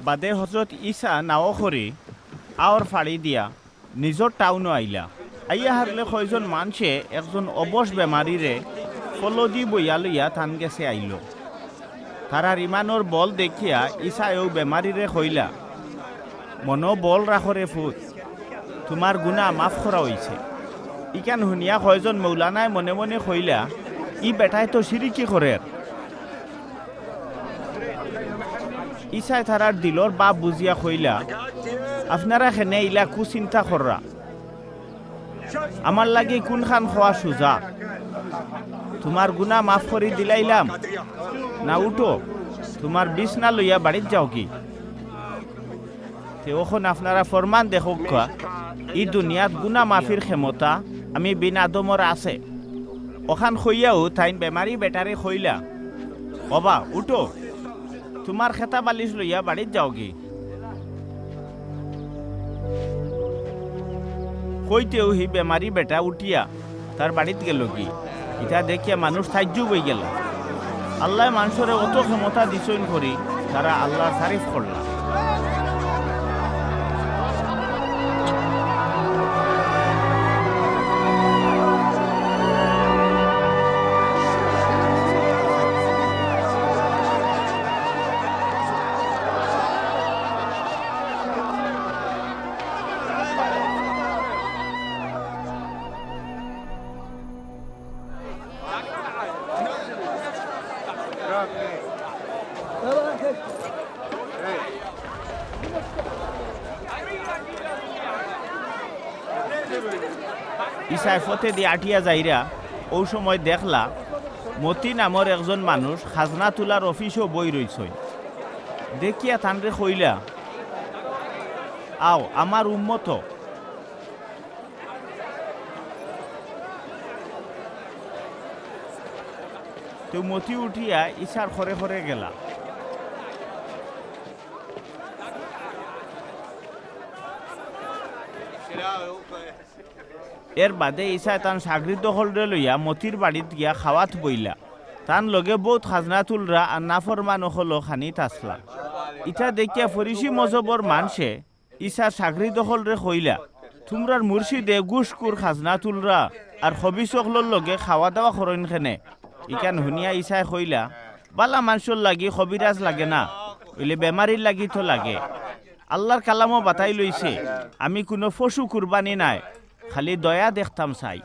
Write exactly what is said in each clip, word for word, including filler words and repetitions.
বাদে হজরত ইছা নাও করি আওর ফাড়ি দিয়া নিজর টাউনো আইলা। আইয়া হারলে কয়জন মানষে একজন অবশ বেমারিরে ফলদি বইয়া লইয়া তান গেছে আইলো। তারার ইমানর বল দেখিয়া ইছায় অউ বেমারিরে কইলা, "মনো বল রাখো রে ফুত, তুমার গুনা মাফ করা অইছে।" ইখান হুনিয়া কয়জন মৌলানায় মনে মনে কইলা, "ই বেটায় তো শিরিকি করের।" ইছায় তারার দিলর ভাব বুঝিয়া কইলা, "আপনারা কেনে ইলা কুচিন্তা কররা? আমার লাগি কুনখান কওয়া সুজা? তুমার গুনা মাফ করি দিলাইলাম, না উঠো, তুমার বিছনা লইয়া বাড়িত যাওগি।" তে অখন আপনারা ফরমান দেখউক্কা, ই দুনিয়াত গুনা মাফির ক্ষেমতা আমি বিন আদমর আছে। অখান কইয়াউ তাইন বেমারি বেটারে কইলা, "ওবা, উঠো, তুমার খেতা বালিশ লইয়া বাড়িত যাওগি।" কইতেউ হি বেমারি বেটা উঠিয়া তার বাড়িত গেলোগি। ইতা দেখিয়া মানুষ তাজ্জুব অইগেলা। আল্লায় মানষরে অত ক্ষেমতা দিছইন করি, তারা আল্লার তারিফ করলা। ইছায় ফথেদি আটিয়া যাইরা, অউ সময় দেখলা, মতি নামর একজন মানুষ খাজনা তুলার অফিসো বই রইছইন। দেখিয়া তানরে কইলা, "আও, আমার উম্মত অও।" তে মতি উঠিয়া ইছার খরে খরে গেলা। এর বাদে ইছায় তান সাগরিদ অকলরে লইয়া মতির বাড়িত গিয়া খাওয়াত বইলা। তান লগে বউত খাজনা তুলরা আর নাফরমান অকলও খানিত আছলা। ইতা দেখিয়া ফরিসি মজহবর মানষে ইছার সাগরিদ অকলরে কইলা, "তুমরার মুর্শিদে ঘুষখুর খাজনা তুলরা আর খবিস অকলর লগে খাওয়া দাওয়া করইন কেনে?" ইখান হুনিয়া ইছায় কইলা, "বালা মানষর লাগি খবিরাজ লাগে না, অইলে বেমারির লাগি তো লাগে। আল্লার কালামো বাতাইল অইছে, আমি কুনু পশু কুরবানি নায়, খালি দয়া দেখতাম চাই।"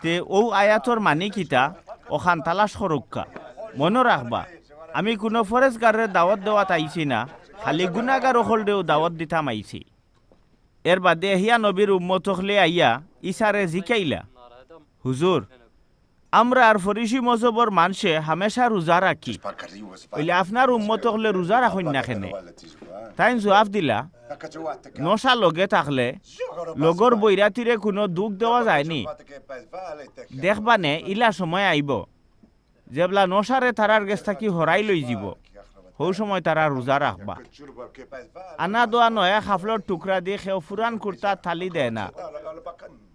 তে অউ আয়াতর মানি কিতা, অখান তালাশ করউক্কা। মনো রাখবা, আমি কুনু পরেজগাররে দাওয়াত দেওয়াত আইছি না, খালি গুনাগার অকলরেউ দাওয়াত দিতাম আইছি। এর বাদে এহিয়া নবীর উম্মত অকলে আইয়া ইছারে জিকাইলা, "হুজুর, আমরা আর ফরিসি মজহবর মানষে হামেশা রুজা রাখি, অইলে আপনার উম্মত অকলে রুজা রাখইন না কেনে?" তাইন জুয়াব দিলা, "নশা লগে থাকলে লগর বৈরাতিরে কুনু দুখ দেওয়া যায়নি। দেখবানে ইলা সময় আইবো, যেবলা নশারে তারার গেছ থাকি হরাই লইযিবো, হউ সময় তারা রুজা রাখবা।" আনা দেওয়া নয়া কাফড়র টুকরা দি কেউ ফুরান কুর্তাত তালি দেয় না।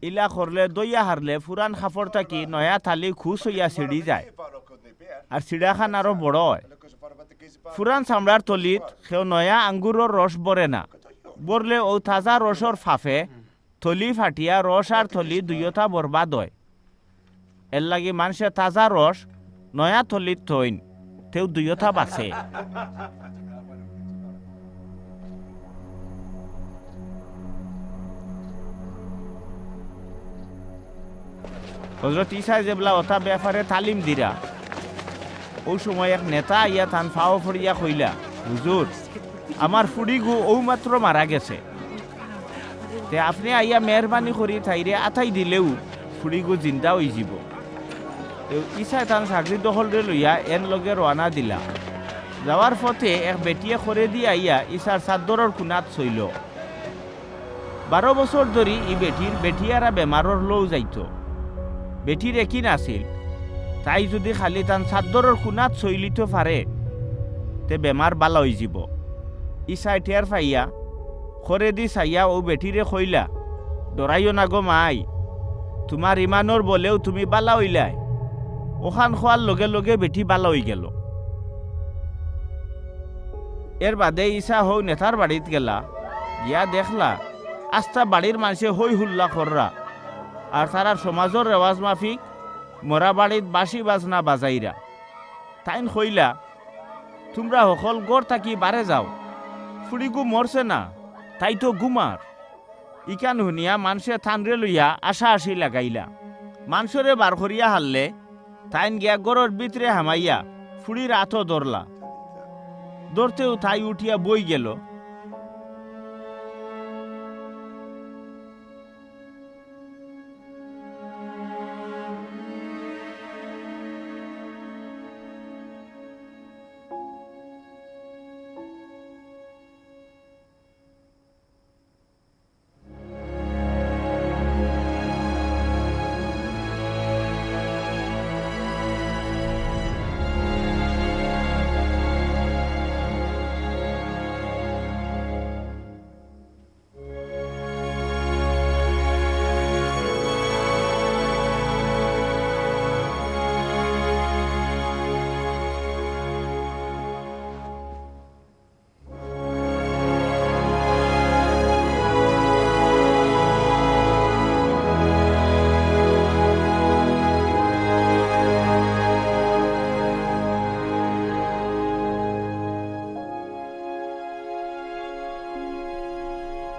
ইলা করলে দইয়া হারলে ফুরান কাফড় থাকি নয়া তালি খুশ অইয়া ছিড়ি যায়, আর ছিড়াখান আরো বড় অয়। ফুরান চামড়ার তলিত কেউ নয়া আঙ্গুরর রস ভরে না, ভরলে অউ তাজা রসর ফাফে তলি ফাটিয়া রস আর তলি দুইওটা বরবাদ অয়। এরলাগি মানষে তাজা রস নয়া তলিত থইন, তেউ দুইওটা বাচে। হজরত ইছায় যেবলা অতা বেয়াপারে তালিম দিরা, অউ সময় এক নেতা আইয়া তান পাও পড়িয়া কইলা, "হুজুর, আমার ফুড়িগু অউ মাত্র মারা গেছে। তে আপনে আইয়া মেহেরবানি করি তাইরে আতাই দিলেউ ফুড়িগু জিন্দা অইযিবো।" তে ইছায় তান সাগরিদ অকলরে লইয়া এন লগে রওয়ানা দিলা। যাওয়ার পথে এক বেটিয়ে খরেদি আইয়া ইছার চাদ্দরর কুনাত ছইলো। বারো বছর ধরি ই বেটির বেটিয়ারা বেমারর লউ যাইতো। বেটির একিন আছিল, তাই যুদি খালি তান চাদ্দরর কুনাত ছইলিতো পারে, তে বেমার বালা অইযিবো। ইছায় টের পাইয়া, খরেদি চাইয়া অউ বেটিরে কইলা, "ডরাইও না গো মাই, তুমার ইমানর বলেউ তুমি বালা অইলায়।" অখান কওয়ার লগে লগে বেটি বালা অইগেলো। এর বাদে ইছা হউ নেতার বাড়িত গেলা, গিয়া দেখলা আস্তা বাড়ির মানষে হই হুল্লা কররা, আর তারার সমাজর রেওয়াজ মাফিক মরা বাড়িত বাঁশি বাজনা বাজাইরা। তাইন কইলা, "তুমরা হকল ঘর থাকি বারে যাও, ফুড়িগু মরছে না, তাই তো ঘুমার।" ইখান হুনিয়া মানষে তানরে লইয়া আশাআশি লাগাইলা। মানষরে বার করিয়া হারলে তাইন গিয়া ঘরর ভিতরে হামাইয়া ফুড়ির আতো ধরলা। ধরতেউ তাই উঠিয়া বই গেল।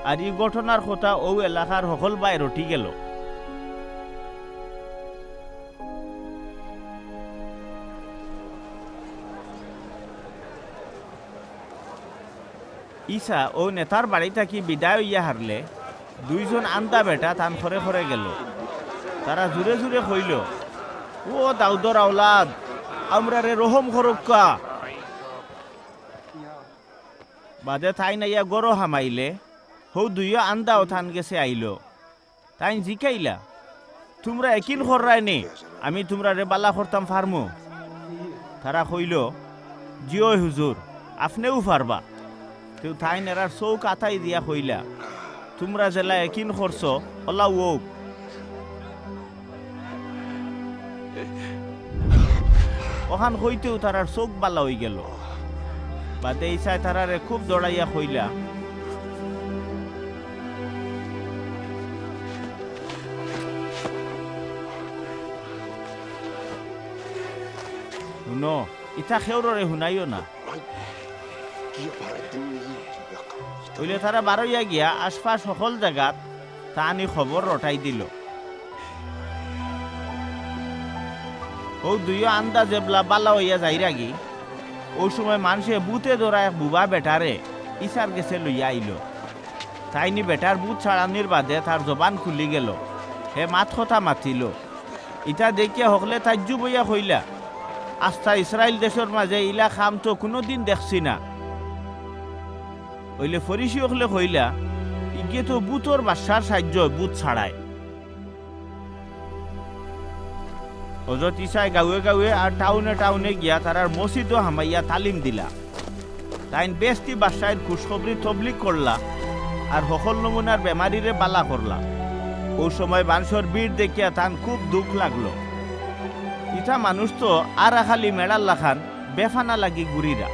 আর ই ঘটনার কথা অউ এলাকার হকল বায় রটি গেল। ইছা অউ নেতার বাড়ি থাকি বিদায় অইয়া হারলে দুইজন আন্দা বেটা তান খরে খরে গেল। তারা জুরে জুরে কইল, "ও দাউদর আওলাদ, আমরারে রহম করউক্কা।" বাদে তাইন আইয়া ঘরো হামাইলে, হউ দুইও আন্দাও তান গেছে আইল। তাইন জিকাইলা, "তুমরা একিন কররায় নি, আমি তুমরারে বালা করতাম পারমু?" তারা কইল, "জি অয় হুজুর, আপনেউ পারবা।" তেউ তাইন এরার চউখ আতাই দিয়া কইলা, "তুমরা যেলা একিন করছো, অলাউ অউক।" অখান কইতেউ তারার চউখ বালা অইগেল। বাদে ইছায় তারারে খুব দড়াইয়া কইলা, "হুনো, ইতা কেউররে হুনাইও না।" অইলে তারা বারইয়া গিয়া আশপাশ হকল জাগাত তান ই খবর রটাই দিল। অউ দুইও আন্দা যেবলা বালা অইয়া যাইরাগি, অউ সময় মানষে ভূতে ধরা এক বুবা বেটারে ইছার গেছে লইয়া আইল। তাইন ই বেটার ভূত ছাড়ানির বাদে তার জবান খুলি গেল, হে মাত-কথা মাতিল। ইতা দেখিয়া হকলে তাজ্জুব অইয়া কইলা, "আস্তা ইসরাইল দেশর মাঝে ইলা কাম তো কুনুদিন দেখছি না।" অইলে ফরিসি অকলে কইলা, "ইগিয়ে তো ভূতর বাদশার সাইয্য ভূত ছাড়ায়।" হজরত ইছায় গাউয়ে গাউয়ে আর টাউনে টাউনে গিয়া তারার মসজিদো হামাইয়া তালিম দিলা। তাইন বেহেস্তি বাদশাইর খুশখবরি তবলিগ করলা, আর হকল নমুনার বেমারিরে বালা করলা। অউ সময় মানষর ভিড় দেখিয়া তান খুব দুখ লাগল। ইতা মানুষ তো আরাখালি মেড়ার লাখান বেফানা লাগি ঘুরিরা।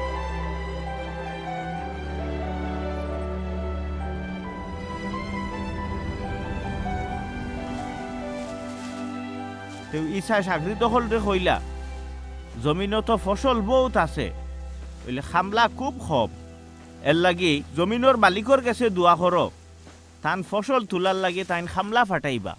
তেউ ইছায় সাগরিদ অকলরে কইলা, "জমিনো তো ফসল বউত আছে, অইলে কামলা খুব কম। এরলাগি জমিনর মালিকর গেছে দোয়া করো, তান ফসল তুলার লাগি তাইন কামলা ফাটাইবা।"